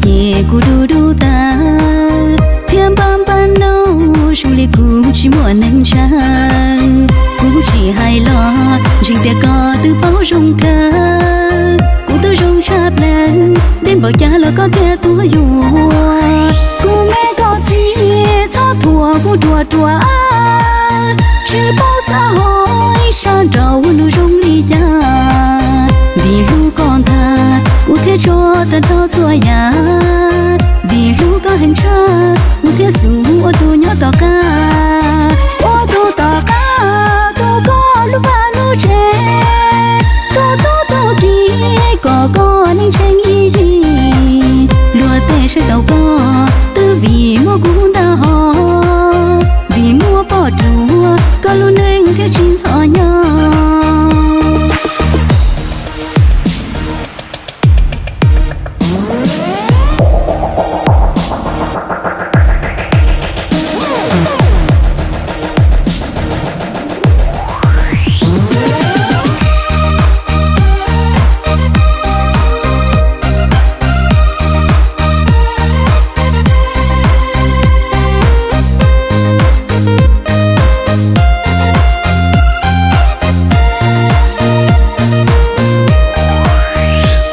Ces kuv du du tawv thiab npaj npaj no, zoo li kuv tsis muaj neeg ntshaw. Kuv tsis hais los ntseeg tias koj twb paub zoo kawg, kuv twb zoo tshaj plaws, deb npaum cas los koj thiaj tuaj yuav. Kuv me koj txiv, txhob thuam kuv ruam ruam, tsis paub xav hauj sab nraud ua nws zoo li cas. Vim hlub koj ntag kuv thiaj tso tag nrho txhua yam, vim hlub koj heev tshaj kuv thiaj xub ua tus nyob tom qab, ua tus tom qab tu koj lub vaj lub tsev, tu tub tu kiv kom koj neeg tshee ib yig. Luag tej saib taus koj twb vim muab kuv nta ho, vim muab poj ruam koj lub neej thiaj tsis ntxhov nyob.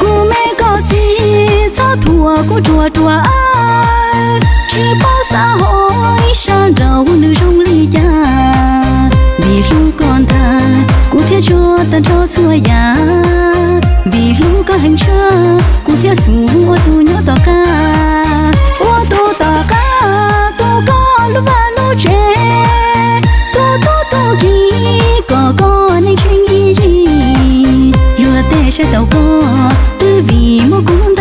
Kuv me koj txiv, txhob thuam kuv ruam ruam, tsis paub xav hauj sab nraud ua nws zoo li cas. Vim hlub koj ntag kuv thiaj tso tag nrho txhua yam, vim hlub koj heev tshaj kuv thiaj xub ua tus nyob tom qab, ua tus tom qab tu koj lub vaj lub tsev, tu tub tu kiv kom koj neeg tshee ib yig. Luag tej saib taus koj twb vim muab kuv